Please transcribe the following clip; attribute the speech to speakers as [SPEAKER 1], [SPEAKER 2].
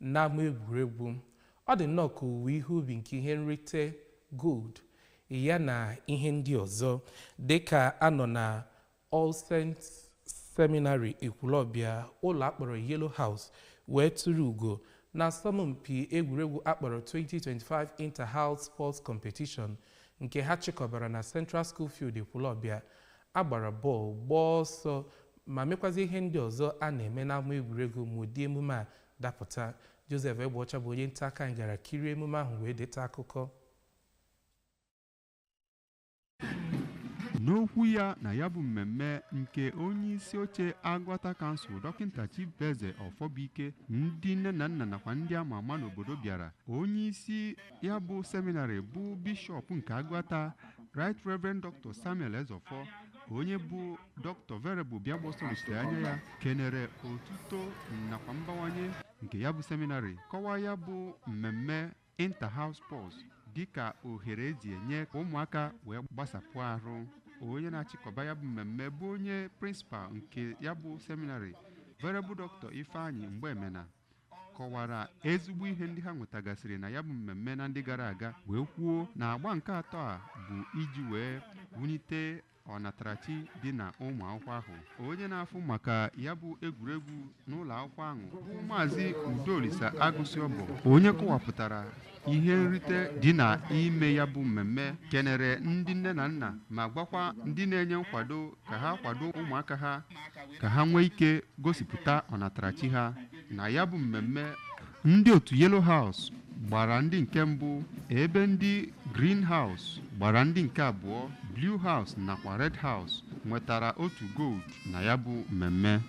[SPEAKER 1] N'ama egwuregwu, ọ dị nnọọ ka owuwe ihe ubi nke ihe nrite gold ya na ihe ndị ọzọ, dịka a nọ na All Saints Seminary Ekwulọbịa, ụlọ akpọrọ Yellow House, wee tụrụ ugo na asọmpi egwuregwu akpọrọ 2025 Inter-House Sports Competition nke ha chịkọbara na Central School Field, Ekwulọbịa. Agbara bọọlụ, gbaa ọsọ, ma mekwazi ihe ndị ọzọ a na-eme n'ama egwuregwu ma ụdị emume a dapụta. Joseph Egbeọcha bụ onye nta aka anyị gara kirie emume ahụ wee deta akụkọ.
[SPEAKER 2] N'okwu ya na ya bụ mmemme nke onye isi oche Agụata Council, Dọkịta Chibueze Ọfọbụike, ndị nne na nna nakwa ndị ama ama n'obodo bịara, onye isi ya bụ seminarị bụ bishọp nke Agụata, Right Reverend Dr. Samuel Ezọfọ, onye bụ Dr. Venerable Bịagbọsọ nọchitere anya ya, kenere otuto nakwa mbawanye nke ya bụ seminarị, kọwaa ya bụ mmemme Inter-House Sports dịka ohere eji enye ka ụmụaka wee gbasapụ arụ. Onye na-achịkọba ya bụ mmemme bụ onye prịnsịpal nke ya bụ seminarị, Venerable Dr. Ifeanyị Mgbeemena, kọwara ezigbo ihe ndị ha nwetagasịrị na ya bụ mmemme na ndị gara aga, wee kwuo na agba nke atọ a bụ iji wee wulite ọnatarachi dị na ụmụ akwụkwọ ahụ. Onye na-afụ maka ya bụ egwuregwu n'ụlọ akwụkwọ ahụ bụ Maazị Udolisa Agụsịọbọ, onye kọwapụtara ihe nrite dị na ime ya bụ mmemme, kenere ndị nne na nna ma gwakwa ndị na-enye nkwado ka ha kwado ụmụaka ha ka ha nwee ike gosipụta ọnatarachi ha na ya bụ mmemme. Ndị otu Yellow House gbara ndị nke mbụ, ebe ndị Green House gbara ndị nke abụọ. Blue House nakwa Red House nwetara otu gold na ya bụ mmemme.